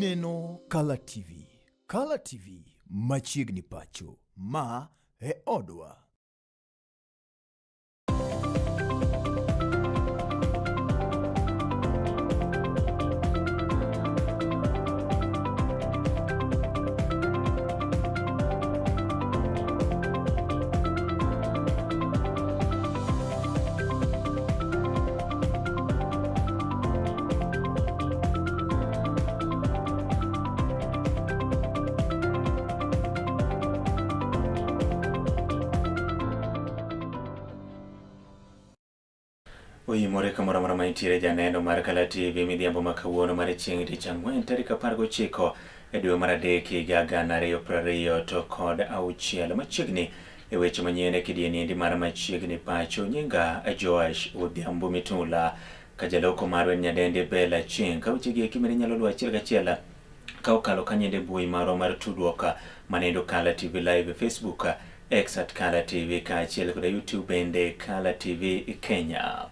Ineno Kala TV. Kala TV machiegni pacho. Ma e odwa. Oyimore kamoro amora ma intiere janeno mar Kala TV midhiambo ma kawuono mar chieng' tich ang'wen tarik 19 e dwe mar adek higa 2026 machiegni e weche manyien e kidieny endi mar machiegni pacho nyinga Joash Odhiambo Mitula ka jaloko marwa en nyadendi Bella Chieng' ka weche gi eki mene nyalo luwo achiel kachiel ka okalo kanyende mbui marwa mar tudruok manendo Kala TV Live e Facebook, X at Kala TV kaachiel koda YouTube bende Kala TV Kenya.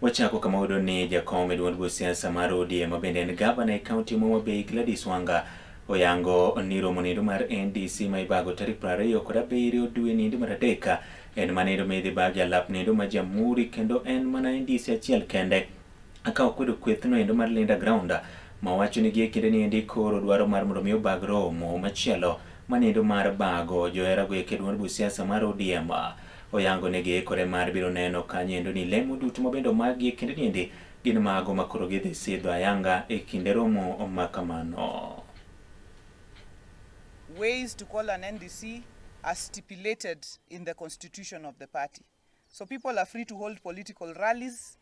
Wachako kama wayudo ni jakom e duond buch siasa mar ODM ma bende en gavana e kaunti ma Homa Bay Gladys Wanga oyango ni romo nindo mar NDC ma ibago tarik 27 dwe nindo mar adek en mana nindo midhi bag jalap nindo ma Jamhuri kendo en mana NDC achiel kende ka okwedo kwethno endo mar Linda Ground ma wacho ni gie kinde ni endi koro dwaro mar mondo mi obag romo machielo manindo mar bago joherago eke duond buch siasa mar ODM oyango ni giikore mar biro neno kanyo endo ni lemo duto mabende omagi e kinde ni endi gin mago ma koro gidhi sidho ayanga e kinde romo ma kamano. Ways to call an NDC as stipulated in the constitution of the party. So people are free to hold political rallies,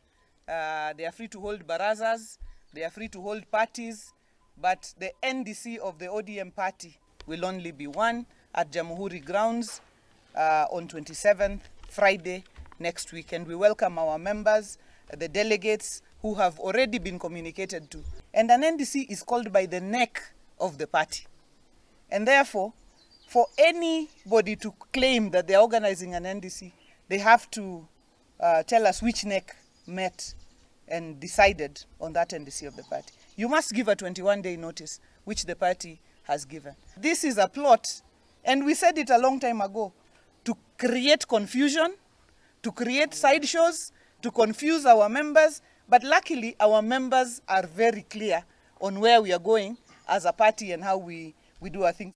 they are free to hold barazas, they are free to hold parties, but the NDC of the ODM party will only be one at Jamhuri grounds on 27th, Friday next week. And we welcome our members, the delegates who have already been communicated to. And an NDC is called by the neck of the party. And therefore, for anybody to claim that they're organizing an NDC, they have to tell us which neck met and decided on that NDC of the party. You must give a 21-day notice, which the party has given. This is a plot, and we said it a long time ago, to create confusion, to create sideshows, to confuse our members. But luckily, our members are very clear on where we are going as a party and how we do our things.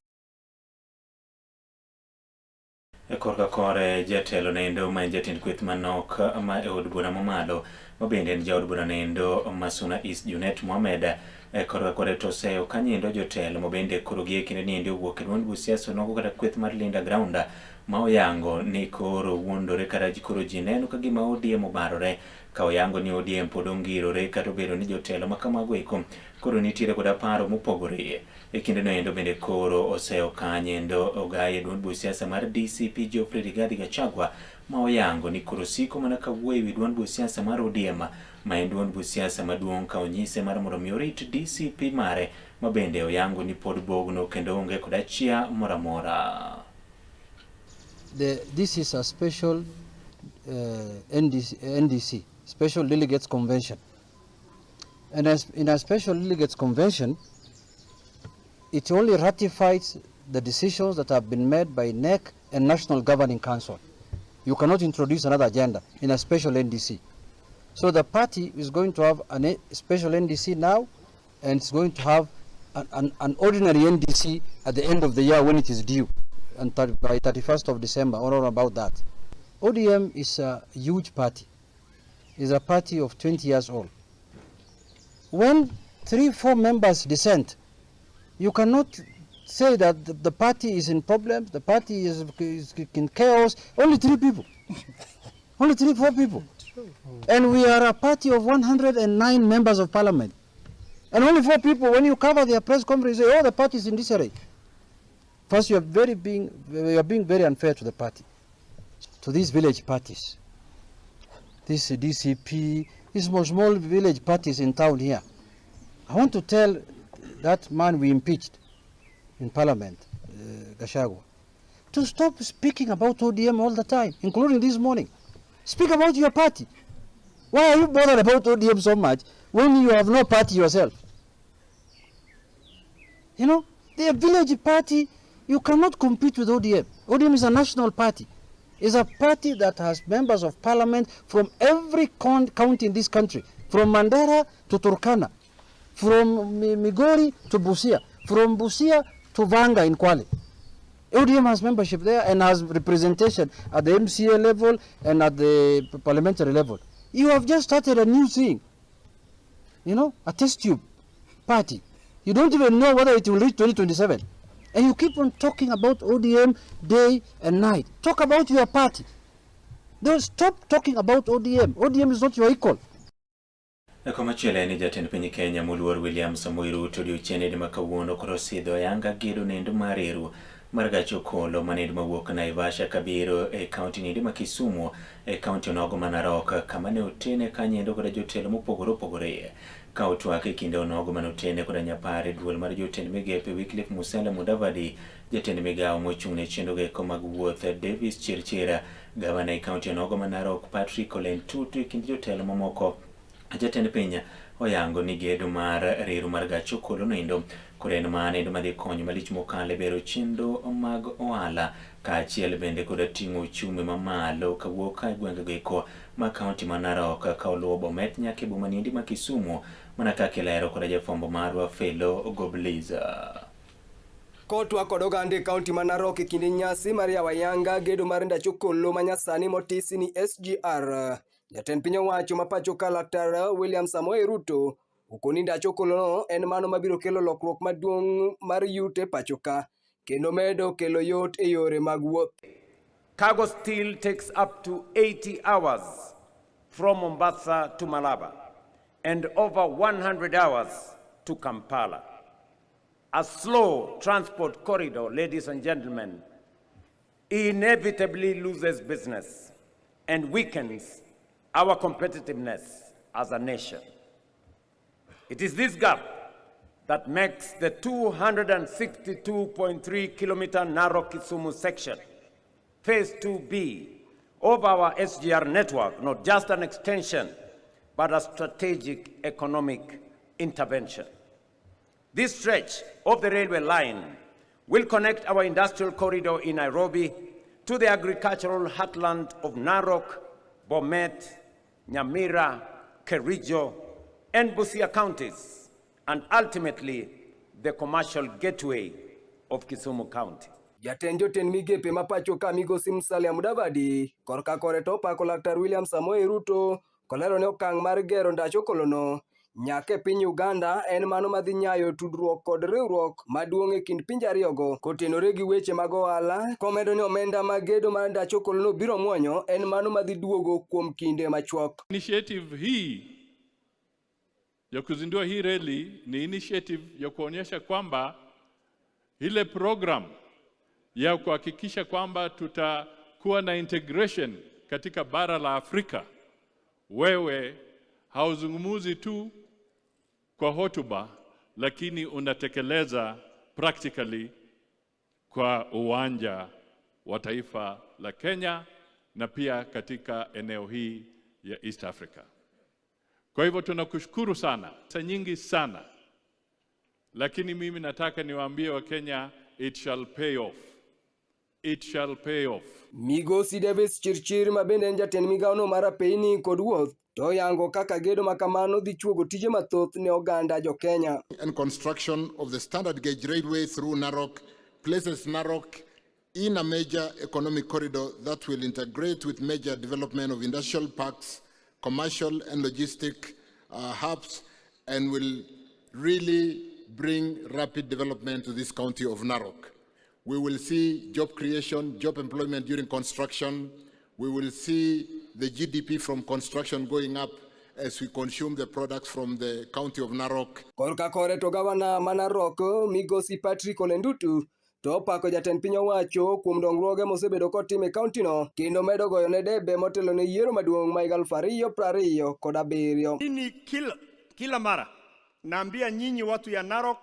E korka kore jatelo nendo ma en jatend kweth manok ma e od bura mamalo ma bende en jaod bura nendo ma Suna East Junet Mohamed e korka kore to oseyo kanyendo jotelo ma bende koro gi e kinde ni endi owuok e duond buch siasa onogo kata kweth mar Linda Ground ma oyango ni koro wuondore kata koro ji neno ka gima ODM obarore ka oyango ni ODM pod ongirore kata obedo ni jotelo ma kamago eko koro nitiere koda paro mopogore. E kindeno endo bende koro oseyo kanyendo ogaye duond buch siasa mar DCP Geoffrey Rigathi Gachagua ma oyango ni koro siko mana kawuoyo ewi duond buch siasa mar ODM ma en duond buch siasa maduong' ka onyise mar mondo mi orit DCP mare ma bende oyango ni pod bogno kendo onge kod achia moro amora. This is a special NDC, Special Delegates Convention. And as in a Special Delegates Convention, it only ratifies the decisions that have been made by NEC and National Governing Council. You cannot introduce another agenda in a special NDC. So the party is going to have a special NDC now, and it's going to have an ordinary NDC at the end of the year when it is due, and by 31st of December, or about that. ODM is a huge party. It's a party of 20 years old. When 3-4 members dissent, you cannot say that the party is in problems, the party is in chaos. Only 3 people. Only 3-4 people. And we are a party of 109 members of parliament. And only 4 people, when you cover their press conference, say, oh, the party is in disarray. First, you are being very unfair to the party, to these village parties. This DCP, these small, small village parties in town here. I want to tell that man we impeached in parliament, Gachagua, to stop speaking about ODM all the time, including this morning. Speak about your party. Why are you bothered about ODM so much when you have no party yourself? You know, they are village party. You cannot compete with ODM. ODM is a national party. It's a party that has members of parliament from every county in this country, from Mandera to Turkana, from Migori to Busia, from Busia to Vanga in Kwale. ODM has membership there and has representation at the MCA level and at the parliamentary level. You have just started a new thing, you know, a test tube party. You don't even know whether it will reach 2027. And you keep on talking about ODM day and night. Talk about your party. Don't stop talking about ODM. ODM is not your equal. Komachielo en ni jatend piny Kenya moluor William Samoei Ruto odiochieng' ma kawuono koro osidho ayanga gedo nendo mar reru mar gach okolo manendo mawuok Naivasha kabiro e kaunti nendo ma Kisumu e kaunti onogo ma Narok kama ne otene kanyendo koda jotelo mopogore opogore. Ka otwak e kinde onogo mane otene koda nyapar e duol mar jotend migepe Wycliffe Musalia Mudavadi, jatend migawo mochung' ne chenro eko mag wuoth Davis Chirchir, gavana e kaunti onogo ma Narok Patrick Ole Ntutu e kind jotelo mamoko. Jatend piny oyango ni gedo mar reru mar gach okolo noendo kod en manendo madhi konyo malich mokalo e bero chenro mag ohala kaachiel bende koda ting'o uchumi mamalo kawuok e gwenge eko ma kaunti ma Narok ka oluwo Bomet nyaka e boma niendi ma Kisumu mana kaka ilero koda jafwambo marwa Felo Gobliza. Kotwa kod oganda e kaunti ma Narok e kinde nyasi mar yawo ayanga gedo mar ndach okolo manyasani motisi ni SGR. Jatend piny owacho ma pacho ka Laktar William Samoei Ruto okoni ndach okolono en mano mabiro kelo lokruok maduong' mar yuto e pacho ka kendo medo kelo yot e yore mag wuoth. Cargo still takes up to 80 hours from Mombasa to Malaba and over 100 hours to Kampala. A slow transport corridor, ladies and gentlemen, inevitably loses business and weakens our competitiveness as a nation. It is this gap that makes the 262.3 kilometer Narok Kisumu section, Phase 2B of our SGR network, not just an extension, but a strategic economic intervention. This stretch of the railway line will connect our industrial corridor in Nairobi to the agricultural heartland of Narok, Bomet, Nyamira, Kericho, and Busia counties, and ultimately the commercial gateway of Kisumu County. Jatend jotend migepe ma pacho ka migosi Musalia Mudavadi korka kore to opako Laktar William Samoei Ruto kolero ni okang' mar gero ndach okolono nyaka e piny Uganda en mano madhi nyayo tudruok kod riwruok maduong' e kind pinje ariyogo kotenore gi weche mag ohala komedo ni omenda mag gedo mar ndach okolono biro muonyo en mano madhi duogo kuom kinde machuok. Initiative hii ya kuzindua hii reli ni initiative ya kuonyesha kwamba ile program ya kuhakikisha kwamba tutakuwa na integration katika bara la Afrika, wewe hauzungumuzi tu kwa hotuba, lakini unatekeleza practically kwa uwanja wa taifa la Kenya na pia katika eneo hii ya East Africa. Kwa hivyo tunakushukuru sana, pesa nyingi sana, lakini mimi nataka niwaambie Wakenya, it shall pay off. It shall pay off. Migosi Davis Chirchir ma bende en jatend migawono mar apeyni kod wuoth to oyango kaka gedo ma kamano dhi chuogo tije mathoth ne oganda jo Kenya. And construction of the standard gauge railway through Narok places Narok in a major economic corridor that will integrate with major development of industrial parks, commercial and logistic hubs, and will really bring rapid development to this county of Narok. We will see job creation, job employment during construction. We will see the GDP from construction going up as we consume the products from the county of Narok. Korka kore to gavana ma Narok migosi Patrick Ole Ntutu to opako jatend piny owacho kuom dongruoge mosebedo kotimo e kauntino kendo medo goyo ne debe motelo ne yiero maduong' ma higa 2027. Mimi kila mara naambia nyinyi watu ya Narok,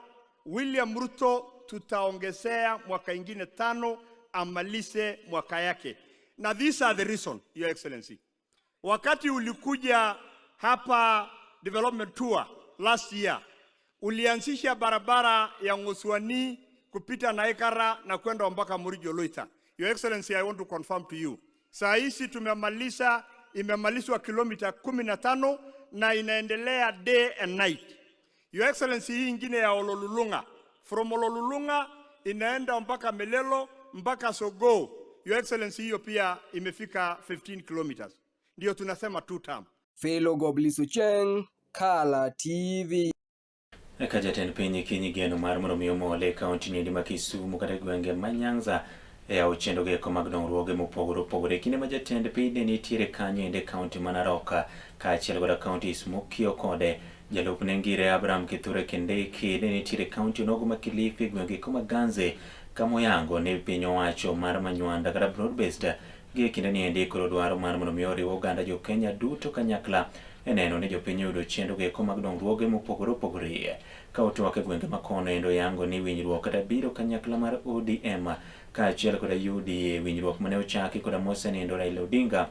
William Ruto tutaongezea mwaka ingine 5 amalize mwaka yake. Na these are the reason, Your Excellency. Wakati ulikuja hapa development tour last year, Ulianzisha barabara ya Ngoswani kupita Naikara na kwenda mpaka Murijo Loita. Your Excellency, I want to confirm to you. Saa hizi tumemaliza, imemalizwa kilomita 15 na inaendelea day and night. Your Excellency, hii ingine ya Ololulunga, from Ololulunga inaenda mpaka Melelo mpaka Sogo. Your Excellency, hiyo pia imefika 15 kilometers. Ndio tunasema two term. Felo Gobliso Cheng, Kala TV. Ka jatend piny kiny geno mar mondo mi omole e kaunti niendi ma Kisumu kata e gwenge ma Nyanza e yawo chenro go eko mag dongruoge mopogore opogore. Kinde ma jatend piny ne nitiere kanyo ende e kaunti ma Narok kaachiel koda kauntis mokiewo kode, jalupne Ngire Abraham Kithure Kindiki ne nitiere e kaunti onogo ma Kilifi e gwenge eko ma Ganze kamoyango ni piny owacho mar Manywanda kata broad based gi e kinde niendi koro dwaro mar mondo mi oriw oganda jo Kenya duto kanyakla e neno ni jopiny oyudo chenro go eko mag dongruoge mopogore opogore. Ka otwak e gwenge ma kono endo yango ni winjruok kata biro kanyakla mar ODM kaachiel koda UDA winjruok mane ochaki koda mosenindo Raila Odinga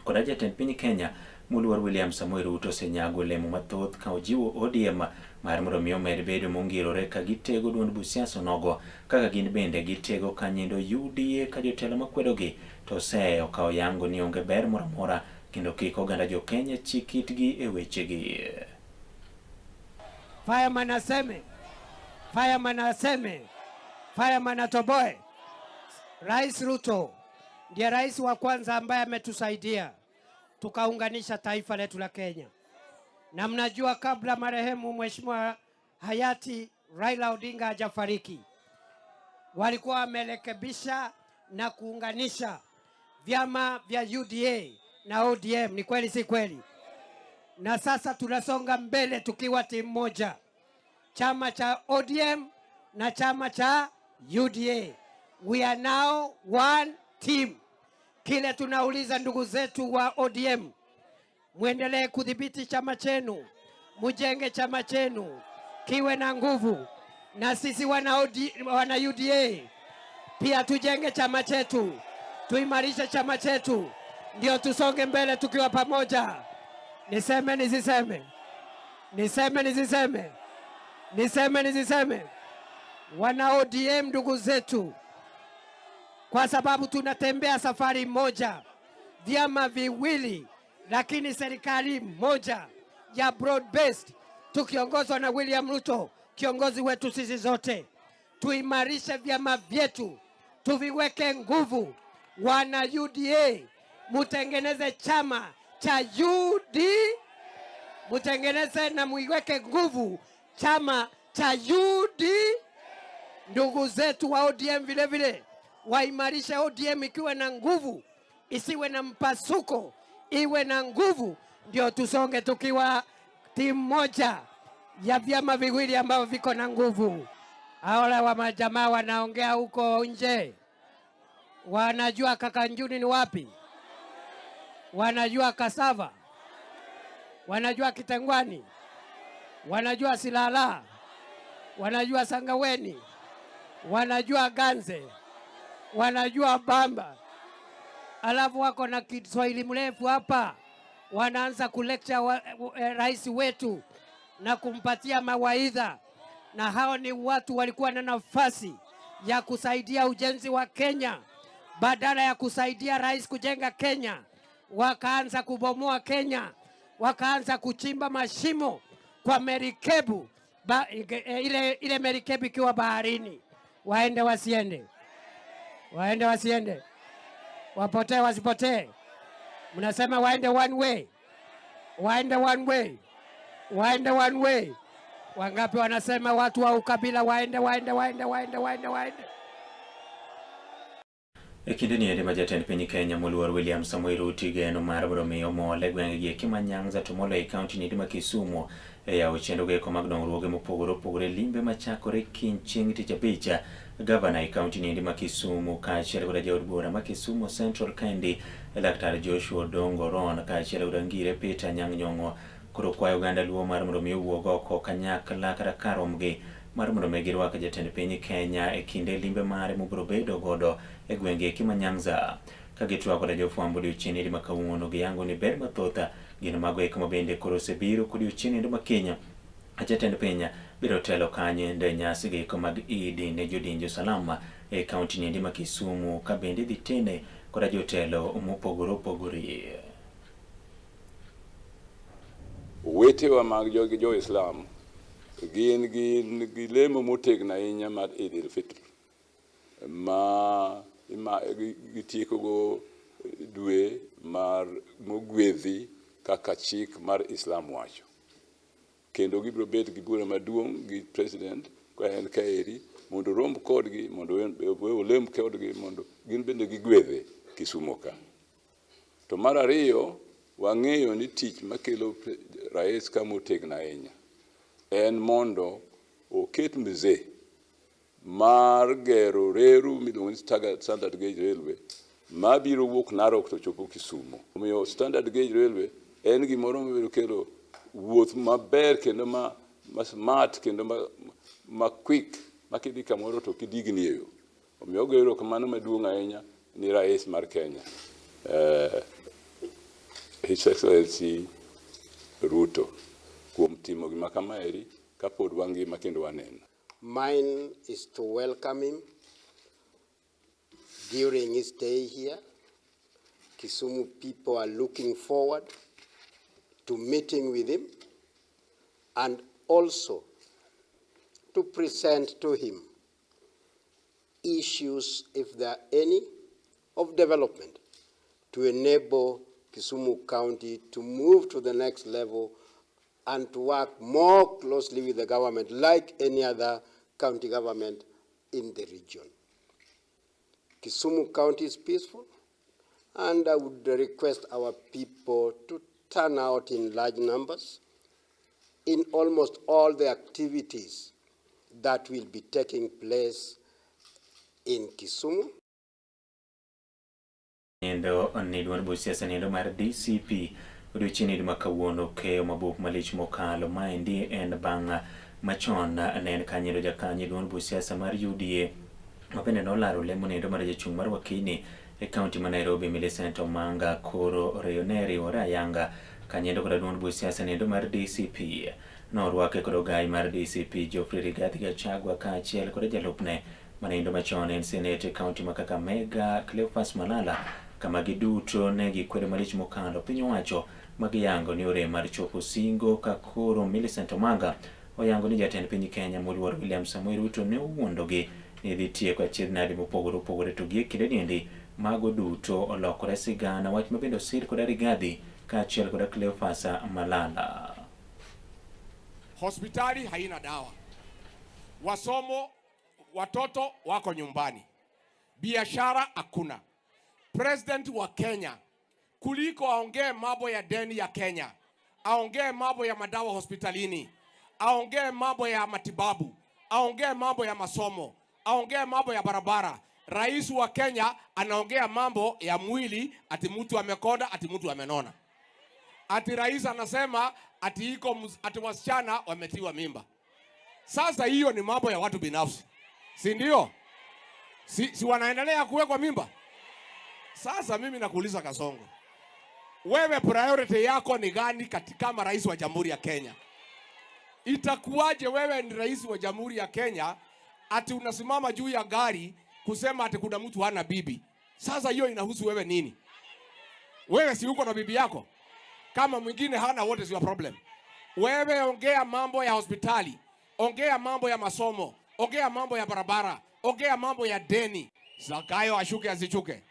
koda jatend piny Kenya moluor William Samoei Ruto osenyago olemo mathoth ka ojiwo ODM mar mondo mi omed bedo mongirore ka gitego duond buch siasa onogo kaka gin bende gitego kanyendo UDA ka jotelo makwedogi to ose okawo yango ni onge ber moro amora kendo kik oganda jo Kenya chik itgi e wechegi. Fireman aseme, fireman aseme, fireman atoboe. Rais Ruto ndiye rais wa kwanza ambaye ametusaidia tukaunganisha taifa letu la Kenya, na mnajua kabla marehemu Mheshimiwa hayati Raila Odinga hajafariki, walikuwa wamerekebisha na kuunganisha vyama vya UDA na ODM. Ni kweli si kweli? Na sasa tunasonga mbele tukiwa timu moja, chama cha ODM na chama cha UDA. We are now one team. Kile tunauliza ndugu zetu wa ODM, mwendelee kudhibiti chama chenu, mujenge chama chenu kiwe na nguvu, na sisi wana UDA pia tujenge chama chetu, tuimarishe chama chetu, ndio tusonge mbele tukiwa pamoja. Niseme nisiseme? Niseme nisiseme? Niseme nisiseme? Wana ODM ndugu zetu, kwa sababu tunatembea safari moja, vyama viwili, lakini serikali moja ya broad based, tukiongozwa na William Ruto, kiongozi wetu sisi zote. Tuimarishe vyama vyetu, tuviweke nguvu. Wana UDA, mutengeneze chama cha UD, mutengeneze na muiweke nguvu chama cha UD. Ndugu zetu wa ODM vile vile waimarishe ODM ikiwa na nguvu, isiwe na mpasuko, iwe na nguvu, ndio tusonge tukiwa timu moja ya vyama viwili ambavyo viko na nguvu. Wale wa majamaa wanaongea huko nje, wanajua Kakanjuni ni wapi, wanajua Kasava, wanajua Kitengwani, wanajua Silala, wanajua Sangaweni, wanajua Ganze, wanajua Bamba, alafu wako na Kiswahili mrefu hapa, wanaanza kulecture rais wetu na kumpatia mawaidha, na hao ni watu walikuwa na nafasi ya kusaidia ujenzi wa Kenya. Badala ya kusaidia rais kujenga Kenya, wakaanza kubomoa Kenya, wakaanza kuchimba mashimo kwa merikebu ba, ile merikebu ikiwa baharini. Waende wasiende? Waende wasiende? Wapotee wasipotee? Mnasema waende one way, waende one way, waende one way. Wangapi wanasema watu wa ukabila waende, waende, waende, waende, waende, waende? E kinde ni ende ma jatend piny Kenya moluor William Samoei Ruto igeno mar mondo mi omol e gwenge gi eki ma Nyanza to moloyo e kaunti ni ma Kisumu e yawo chenro go eko mag dongruoge mopogore opogore. Limbe machakore kiny chieng' tich abich, gavana e kaunti ni ma Kisumu kaachiel koda jaod bura ma Kisumu Central kaendi Laktar Joshua Odongo Ron kaachiel koda Ngire Peter Anyang' Nyong'o koro kwayo oganda luo mar mondo mi owuog oko kanyakla kata karomgi mar mondo mi girwak jatend piny Kenya e kinde limbe mare mobiro bedo godo e gwenge eki ma Nyanza. Ka gitwak koda jofwambo odiochieng' ma kawuono, giyango ni ber mathoth gin mago eko ma bende koro osebiro kodiochieng' endo ma kiny. Jatend piny biro telo kanyo e nyasi gieko mag Eid ne jodinj usalama e kaunti niendi ma Kisumu ka bende idhi tene koda jotelo mopogore opogore. Owetewa mag jo-Islam gin gi lemo motegno ahinya mar Eid al-Fitr ma gitiekogo dwe mar mogwedhi kaka chik mar Islam wacho. Kendo gibiro bet gi bura maduong' gi president ka en kaeri mondo orom kodgi, mondo olem kodgi, mondo gin bende gigwedhe Kisumo ka. To mar ariyo, wang'eyo ni tich makelo rais ka motegno ahinya en mondo oket mzee mar gero reru miluongo ni Standard Gauge Railway mabiro wuok Narok to chopo Kisumo. Omiyo Standard Gauge Railway en gimoro mabiro kelo wuoth maber kendo ma smart kendo ma quick ma kidhi kamoro to ok idigni e yo. Omiyo ogoyo erokamano maduong' ahinya ni rais mar Kenya, His Excellency Ruto, kuom timo gima kamaeri kapod wangima kendo waneno. Mine is to welcome him during his stay here. Kisumu people are looking forward to meeting with him and also to present to him issues, if there are any, of development to enable Kisumu County to move to the next level and to work more closely with the government like any other county government in the region. Kisumu County is peaceful, and I would request our people to turn out in large numbers in almost all the activities that will be taking place in Kisumu. Kendo ni duond buch siasa niendo mar DCP odiochieng' ma kawuono keyo mabup malich mokalo. Maendi en bang' machon ne en kanyo jakanyo duond buch siasa mar UDA ma bende nolaro lemo niendo mar jachung' mar wakini e kaunti ma Nairobi Millicent Omanga koro ne riwore ayanga kanyendo koda duond buch siasa niendo mar DCP. Norwake kod ogai mar DCP Geoffrey Rigathi Gachagua kaachiel kod jalupne manendo machon en senate e kaunti ma Kakamega Cleophas Malala, kama giduto ne gikwedo malich mokalo piny owacho magiyango ni orem mar chopo singo ka koro Millicent Omanga oyango ni jatend piny Kenya moluor William Samoei Ruto ne owuondogi ni dhi tieko achiedh nade mopogore opogore, to gie kinde niendi mago duto olokore sigana, wach ma bende osir koda Rigathi kaachiel koda Cleophas Malala. Hospitali haina dawa, wasomo watoto wako nyumbani, biashara hakuna. President wa Kenya kuliko aongee mambo ya deni ya Kenya, aongee mambo ya madawa hospitalini, aongee mambo ya matibabu, aongee mambo ya masomo, aongee mambo ya barabara. Rais wa Kenya anaongea mambo ya mwili, ati mtu amekonda, ati mtu amenona, ati rais anasema ati iko ati wasichana wametiwa mimba. Sasa hiyo ni mambo ya watu binafsi, si ndio? Si wanaendelea kuwekwa mimba? Sasa mimi nakuuliza Kasongo, wewe priority yako ni gani kama rais wa Jamhuri ya Kenya? Itakuwaje wewe ni rais wa Jamhuri ya Kenya ati unasimama juu ya gari kusema ati kuna mtu hana bibi? Sasa hiyo inahusu wewe nini? Wewe si uko na bibi yako? Kama mwingine hana, what is your problem? Wewe ongea mambo ya hospitali, ongea mambo ya masomo, ongea mambo ya barabara, ongea mambo ya deni. Zakayo ashuke asichuke.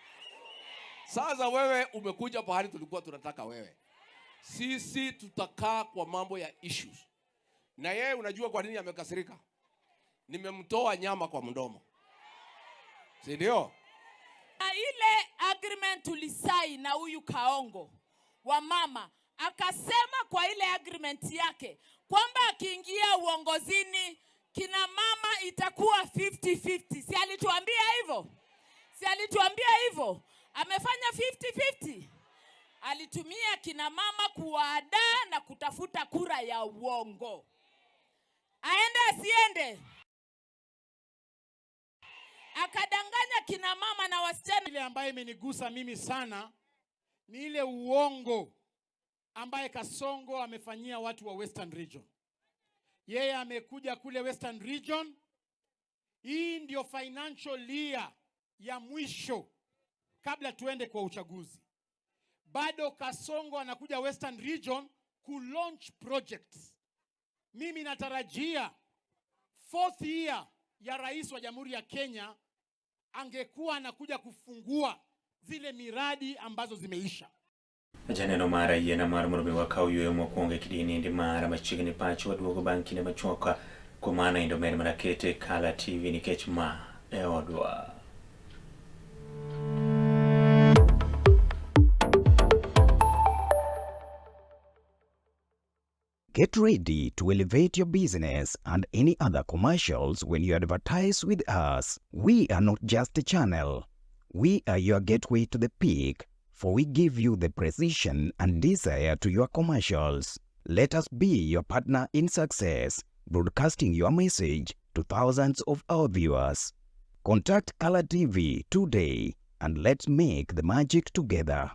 Sasa wewe umekuja pahali tulikuwa tunataka wewe. Sisi tutakaa kwa mambo ya issues. Na yeye unajua kwa nini amekasirika? Nimemtoa nyama kwa mdomo, si ndio? Na ile agreement tulisai na huyu Kaongo wa mama akasema kwa ile agreement yake kwamba akiingia uongozini kina mama itakuwa 50-50. Si alituambia hivyo? Si alituambia hivyo? Amefanya 50-50. Alitumia kina mama kuwaandaa na kutafuta kura ya uongo. Aende asiende? Akadanganya kina mama na wasichana. Ile ambayo imenigusa mimi sana ni ile uongo ambaye Kasongo amefanyia watu wa Western Region. Yeye amekuja kule Western Region. Hii ndio financial year ya mwisho kabla tuende kwa uchaguzi. Bado Kasongo anakuja Western Region ku launch projects. Mimi natarajia fourth year ya rais wa Jamhuri ya Kenya angekuwa anakuja kufungua zile miradi ambazo zimeisha. Janeno mara yiena mar mondo mi wakaw yueyo mokwongo e kidieny mara machiegni pacho waduogo bang' kinde machuok kuom mano endo med mana kete Kala TV nikech ma e odwa. Get ready to elevate your business and any other commercials when you advertise with us. We are not just a channel. We are your gateway to the peak, for we give you the precision and desire to your commercials. Let us be your partner in success, broadcasting your message to thousands of our viewers. Contact Color TV today and let's make the magic together.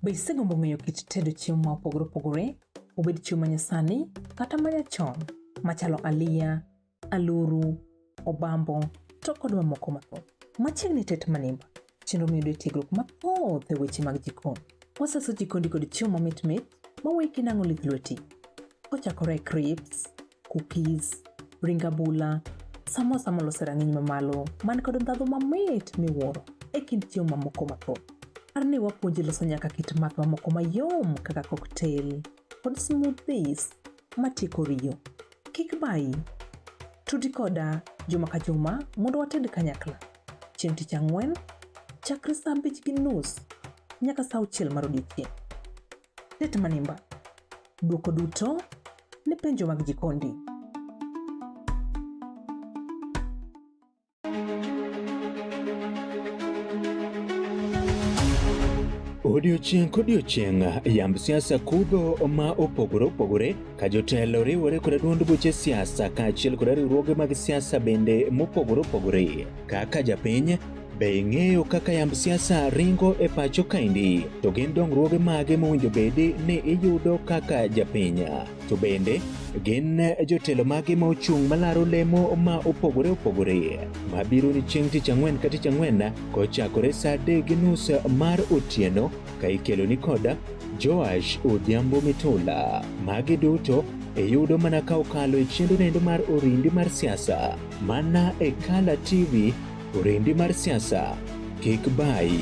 Be isegombo ng'eyo kit tedo chiemo ma opogore opogore, obed chiemo manyasani kata manyachon, machalo aliya, aluru, obambo, to kod mamoko mathoth. Machiegni tet manimba, chenro miyudo e tiegruok mathoth e weche mag jikon. Wasaso jikondi kod chiemo mamit mit maweyi kinang'o lith lweti. Kochakore e crisps, cookies, ring abula, samosa molos e rang'iny mamalo man kod ndhadhu mamit miwuoro e kind chiemo mamoko mathoth. Par ni wapuonji loso nyaka kit math mamoko mayom kaka cocktail kod smoothies matieko riyo. Kik bayi. Tudi koda juma ka juma mondo wated kanyakla. Chieng' tich ang'wen, chakre saa 5:30 nyaka saa 6 mar odiechieng'. Tet manimba. Duoko duto ne penjo mag jikondi. Odiochieng' kodiochieng' yamb siasa kudho ma opogore opogore ka jotelo riwore koda duond buche siasa kaachiel koda riwruoge mag siasa bende mopogore opogore. Kaka japiny, be ing'eyo kaka yamb siasa ringo e pacho kaendi? To gin dongruoge mage mowinjo bedi ni iyudo kaka japiny? To bende gin jotelo mage ma ochung' malaro lemo ma opogore opogore mabiro ni chieng' tich ang'wen ka tich ang'wen kochakore saa 3:30 mar otieno ka ikelo ni koda Joash Odhiambo Mitula. Magi duto iyudo mana ka okalo e chenro nendo mar Orindi mar siasa mana e Kala TV. Orindi mar siasa kik bayi.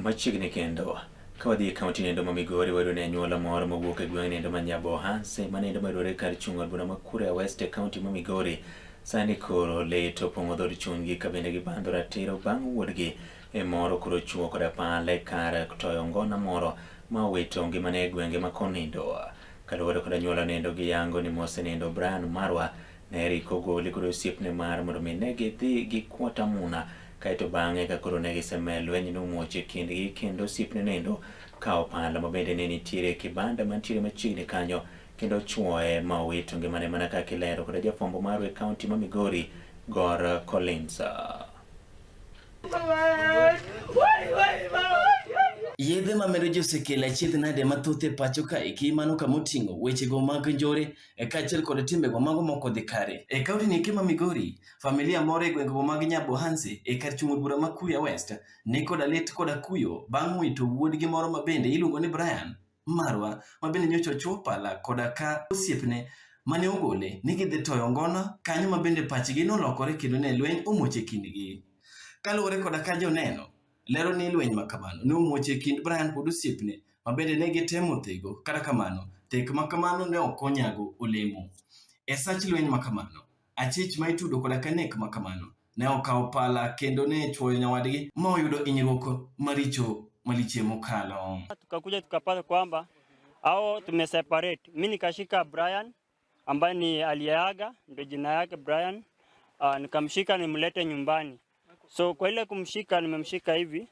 Machiegni kendo ka wadhi e kaunti nendo ma Migori wayudo ni anyuola moro mowuok e gweng' nendo ma Nyabohanse ma nendo mayudore kar chung' od bura ma Kuria West e kaunti ma Migori sani koro lit opong'o dhood chunygi ka bende gibandho ratiro bang' wuodgi e moro koro chuo koda pala e kar toyo ngona moro ma owito ngimane e gwenge ma konindo. Kaluwore kod anyuola nendo giyango ni mosenindo Brian Marwa ne riko goli kod osiepne mar mondo mi ne gidhi gikwot amuna kaeto bang'e ka koro ne giseme lweny nomuoch e kindgi kendo osiepne nendo kawo pala ma bende ne nitiere e kibanda mantiere machiegni kanyo kendo chuoye ma owito ngimane mana kaka ilero koda jafwambo marwa e kaunti ma Migori Gor Collins. Yedhe mamero ji osekelo achiedh nade mathoth e pacho kaeki mano kama oting'o wechego mag njore kaachiel kod timbego mago mok odhi kare. E kaunti ni eki ma Migori, familia moro e gwengego mag Nyabohanse e kar chung' od bura ma Kuria West ni koda lit koda kuyo bang' wito wuodgi moro ma bende iluongo ni Brian Marwa ma bende nyocha ochuo pala koda ka osiepne mane ogole ni gidhi toyo ngona kanyo ma bende pachgi nolokore kendo ne lweny omuoch e kindgi. Kaluwore koda ka joneno lero ni lweny ma kamano ne omuoch e kind Brian kod osiepne ma bende ne gitemo thego, kata kamano thek ma kamano ne ok onyago olemo. E sach lweny ma kamano, achich ma itudo koda ka nek ma kamano ne okawo pala kendo ne chwoyo nyawadgi ma oyudo hinyruok maricho maliche mokalo. Tukakuja tukapata kwamba hao tumeseparate, mimi nikashika Brian, ambaye ni aliyeaga, ndio jina yake Brian. Nikamshika nimlete nyumbani. So kwa ile kumshika, nimemshika hivi.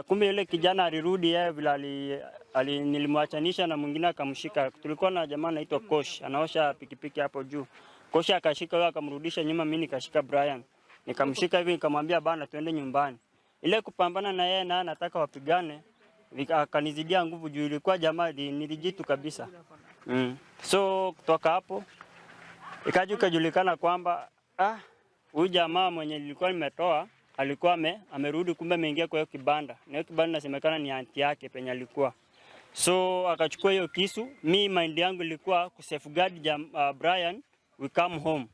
Kumbe yule kijana alirudi yeye vile nilimwachanisha na mwingine akamshika. Tulikuwa na jamaa anaitwa Kosh, anaosha pikipiki hapo juu. Kosh akashika yeye akamrudisha nyuma, mimi nikashika Brian. Nikamshika hivi nikamwambia bana tuende nyumbani. Ile kupambana na yeye na anataka wapigane, akanizidia nguvu juu ilikuwa jamaa nilijitu kabisa. So kutoka hapo ikaja ikajulikana kwamba huyu jamaa mwenye nilikuwa nimetoa alikuwa amerudi, kumbe ameingia kwa hiyo kibanda. Na hiyo kibanda inasemekana ni anti yake penye alikuwa. So akachukua hiyo kisu. Mi mind yangu ilikuwa ku safeguard Brian, we come home.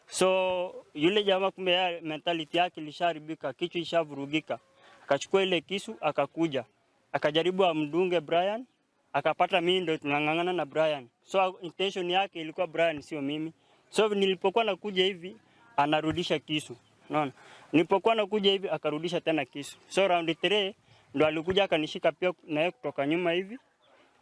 So yule jamaa kumbe yeye mentality yake ilisharibika, kichwa ishavurugika. Akachukua ile kisu akakuja. Akajaribu amdunge Brian, akapata mimi ndo tunang'ang'ana na Brian. So intention yake ilikuwa Brian sio mimi. So nilipokuwa nakuja hivi anarudisha kisu. Unaona? Nilipokuwa nakuja hivi akarudisha tena kisu. So round 3 ndo alikuja akanishika pia na yeye kutoka nyuma hivi,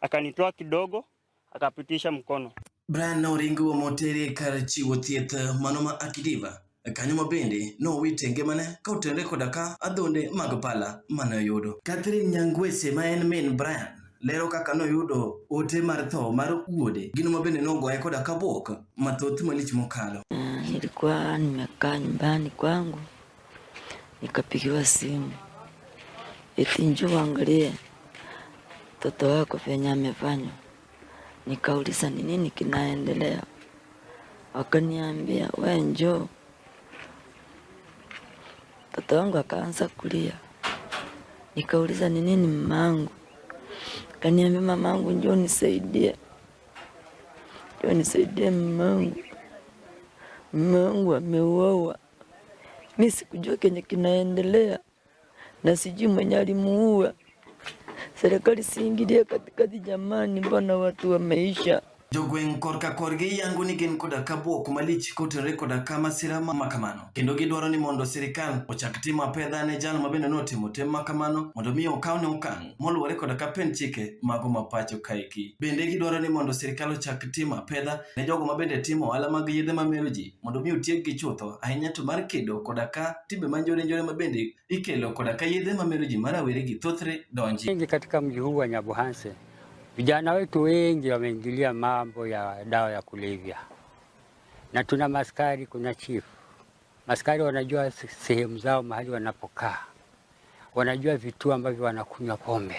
akanitoa kidogo, akapitisha mkono. Brian noringo motere kar chiwo thieth mano ma Akidiva. Kanyo ma bende nowite ngimane ka otenore koda ka adhonde mag pala mane oyudo. Catherine Nyangwese ma en min Brian lero kaka noyudo ote mar tho mar wuode, gino ma bende nogoye koda ka buok mathoth malich mokalo. Nilikuwa nimekaa nyumbani kwangu nikapigiwa simu eti njoo uangalie mtoto wako venye amefanywa. Nikauliza ni nini kinaendelea, wakaniambia we njoo. Mtoto wangu akaanza kulia, nikauliza ni nini mamangu, kaniambia mamangu njoo nisaidie, njoo nisaidie mamangu, mamangu ameuawa. Mimi sikujua kenye kinaendelea na sijui mwenye alimuua. Serikali siingilie katikati jamani, mbona watu wameisha. Jogweng' korka korgi yango ni gin koda ka buok malich kotenore koda ka masira ma kamano, kendo gidwaro ni mondo sirikal ochak timo apedha ne jal ma bende notimo tim ma kamano mondo mi okawne okang' moluwore koda ka pend chike mago ma pacho kaeki. Bende gidwaro ni mondo sirikal ochak timo apedha ne jogo ma bende timo ohala mag yedhe mamero ji mondo mi otiekgi chutho, ahinya to mar kedo koda ka timbe manjore njore ma bende ikelo koda ka yedhe mamero ji ma rawere gi thothre donji. Wengi katika mji huu wa Nyabohanse, vijana wetu wengi wameingilia mambo ya dawa ya kulevya, na tuna maskari, kuna chifu. Maskari wanajua sehemu zao mahali wanapokaa, wanajua vituo ambavyo wanakunywa pombe,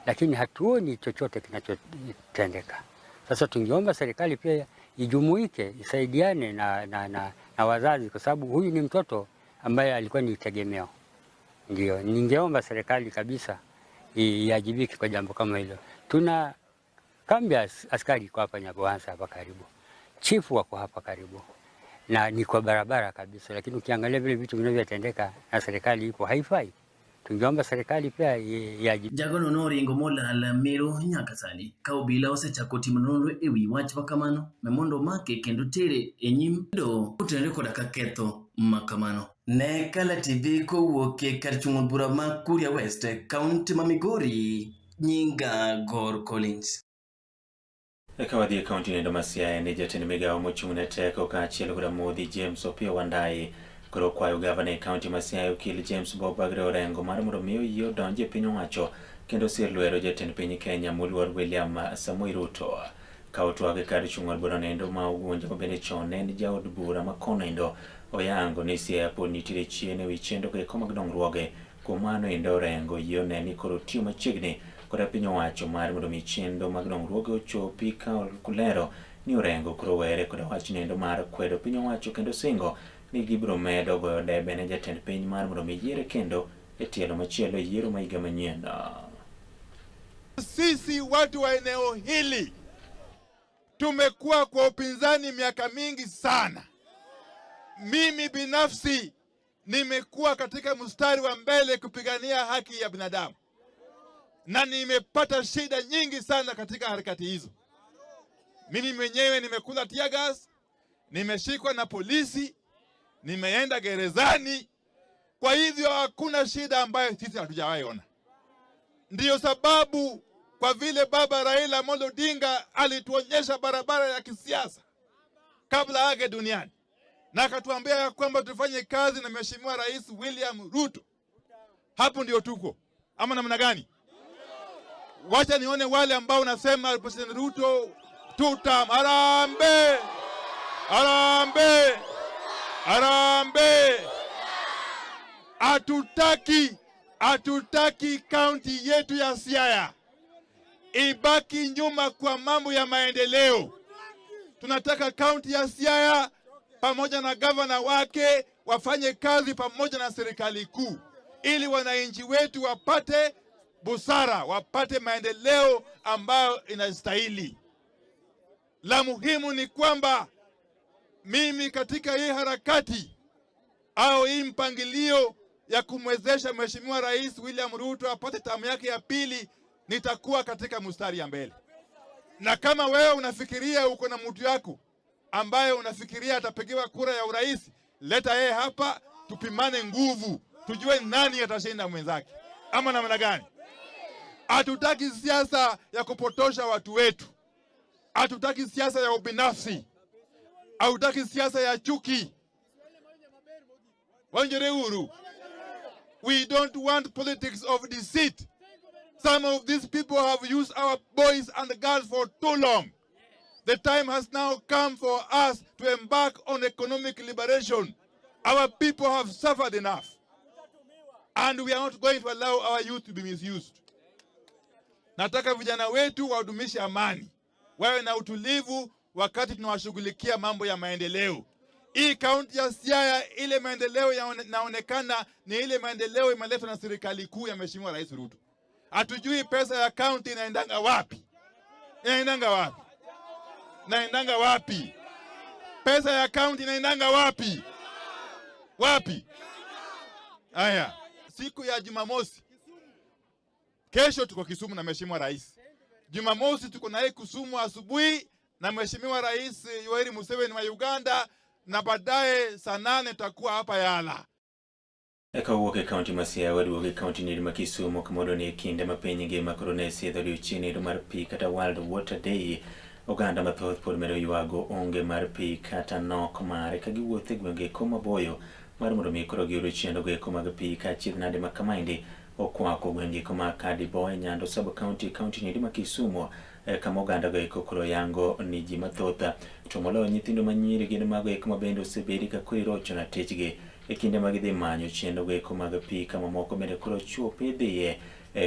lakini hatuoni chochote kinachotendeka. Sasa tungeomba serikali pia ijumuike, isaidiane na wazazi, kwa sababu huyu ni mtoto ambaye alikuwa ni tegemeo. Ndio, ningeomba serikali kabisa iajibike kwa jambo kama hilo. Tuna kambi ya askari kwa hapa Nyabohanse hapa karibu, chifu wako hapa karibu, na ni kwa barabara kabisa, lakini ukiangalia vile vitu vinavyotendeka na serikali ipo haifai. Tungeomba serikali pia iajibike. Jagono noringo molal Meru nyaka sani ka obila osechako timo nonro ewi wach makamano mondo omake kendo tere e nyim doho kotenore koda ka ketho makamano. Ne Kala TV kowuok e kar chung' od bura ma Kuria West, kaunti ma Migori, nyinga Gor Collins. Eka wadhi e kaunti nendo ma Siaya ni jatend migawo mochung' ne teko kaachiel koda modhi James Opiyo Wandayi koro kwayo gavana e kaunti ma Siaya okil James Bob Agre Orengo mar mondo mi oyie odonji e piny owacho kendo sir lwedo jatend piny Kenya moluor William Samoei Ruto. Ka otwak e kar chung' od bura nendo ma Ugunja ma bende chon ne en jaod bura ma kono endo oyango ni Siaya pod nitiere chien ewi chenro eko mag dongruoge. Kuom mano endo Orengo yie one ni koro tiyo machiegni koda piny owacho mar mondo mi chenro mag dongruoge ochopi ka olero ni Orengo koro were koda wach nendo mar kwedo piny owacho kendo singo ni gibiro medo goyo debe ne jatend piny mar mondo mi yiere kendo e tielo machielo e yiero ma higa manyien. Sisi watu wa eneo hili tumekuwa kwa upinzani miaka mingi sana. Mimi binafsi nimekuwa katika mstari wa mbele kupigania haki ya binadamu na nimepata shida nyingi sana katika harakati hizo. Mimi mwenyewe nimekula tear gas, nimeshikwa na polisi, nimeenda gerezani. Kwa hivyo hakuna shida ambayo sisi hatujawahi ona. Ndiyo sababu Kwa vile baba Raila Amolo Odinga alituonyesha barabara ya kisiasa kabla age duniani, na akatuambia ya kwamba tufanye kazi na Mheshimiwa Rais William Ruto. Hapo ndio tuko, ama namna gani? Wacha nione wale ambao nasema President Ruto tutam. Harambee! Harambee! Harambee! Hatutaki, hatutaki kaunti yetu ya Siaya ibaki nyuma kwa mambo ya maendeleo. Tunataka kaunti ya Siaya pamoja na gavana wake wafanye kazi pamoja na serikali kuu ili wananchi wetu wapate busara, wapate maendeleo ambayo inastahili. La muhimu ni kwamba mimi katika hii harakati au hii mpangilio ya kumwezesha Mheshimiwa Rais William Ruto apate tamu yake ya pili, nitakuwa katika mstari ya mbele. Na kama wewe unafikiria uko na mtu yako ambaye unafikiria atapigiwa kura ya urais, leta yeye hapa, tupimane nguvu, tujue nani atashinda mwenzake, ama namna gani? Hatutaki siasa ya kupotosha watu wetu, hatutaki siasa ya ubinafsi, hatutaki siasa ya chuki. Wanjere huru. We don't want politics of deceit. Some of these people have used our boys and girls for too long. The time has now come for us to embark on economic liberation. Our people have suffered enough. And we are not going to allow our youth to be misused. Nataka vijana wetu wadumishe amani, wawe na utulivu wakati tunawashughulikia mambo ya maendeleo. Hii kaunti ya Siaya, ile maendeleo yanaonekana ni ile maendeleo imeletwa na serikali kuu ya Mheshimiwa Rais Ruto. Hatujui pesa ya kaunti inaendanga wapi, inaendanga wapi, inaendanga wapi? Pesa ya kaunti inaendanga wapi? Wapi? Haya, siku ya Jumamosi, kesho tuko Kisumu na Mheshimiwa Rais. Jumamosi tuko naye Kisumu asubuhi na Mheshimiwa Rais Yoweri Museveni wa Uganda, na baadaye saa 8 tutakuwa hapa Yala. Eka wuok e kaunti ma Siaya waduogo e kaunti ni ma Kisumu kamondo ni e kinde ma piny ngima koro ne sidho odiochieng' mar pi kata World Water Day. Oganda mathoth pod medo ywago onge mar pi kata nok mare ka giwuotho e gwenge eko maboyo mar mondo mi koro giyud chenro eko mag pi ka achiedh nade ma kamaendi okwako gwenge eko ma Kadibo e Nyando sub county, kaunti ni ma Kisumu, kama oganda go eko koro yango ni ji mathoth to moloyo nyithindo manyiri gin mago eko ma bende osebedi ka koro irocho na tichgi e kinde ma gidhi manyo chenro go eko mag pi kama moko bende koro chuo pidhiye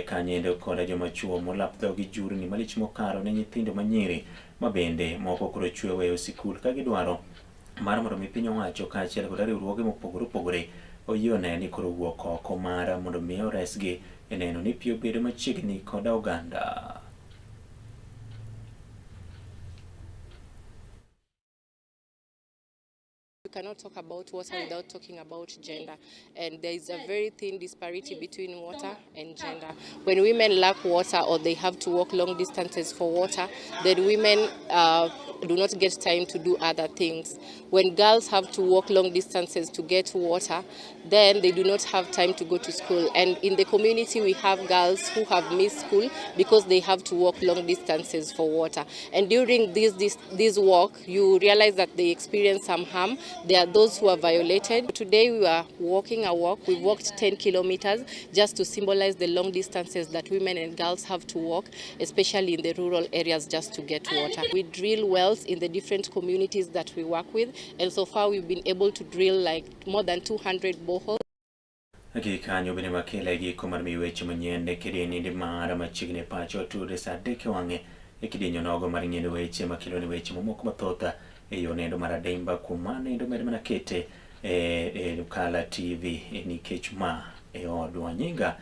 kanyendo koda joma chuo molap dhogi jurni malich mokalo ne nyithindo manyiri ma bende moko koro chwe weyo sikul ka gidwaro mar mondo mi piny owacho kaachiel kod riwruoge mopogore opogore oyie one ni koro wuok oko mar mondo mi oresgi e neno ni pi obedo machiegni koda oganda. We cannot talk about water without talking about gender, and there is a very thin disparity between water and gender. When women lack water or they have to walk long distances for water, then women do not get time to do other things. When girls have to walk long distances to get water, then they do not have time to go to school. And in the community, we have girls who have missed school because they have to walk long distances for water. And during this walk, you realize that they experience some harm. There are those who are violated. Today we are walking a walk. We walked 10 kilometers just to symbolize the long distances that women and girls have to walk, especially in the rural areas, just to get water. We drill wells in the different communities that we work with, and so far we've been able to drill more than 200 boreholes. Gi kanyo bende makele giko mar miyo weche manyien e kidieny ni mar machiegni pacho tude saa 3 wang'e e kidieny onogo mar ng'iewo weche makelo ni weche mamoko mathoth e yo nendo mar adimba. Kuom mano endo med mana kete e Lukala TV nikech ma e odwa. Nyinga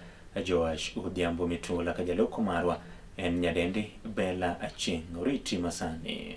Joash Odhiambo Mitula ka jaloko marwa en nyadendi Bella Achieng'. Oriti masani.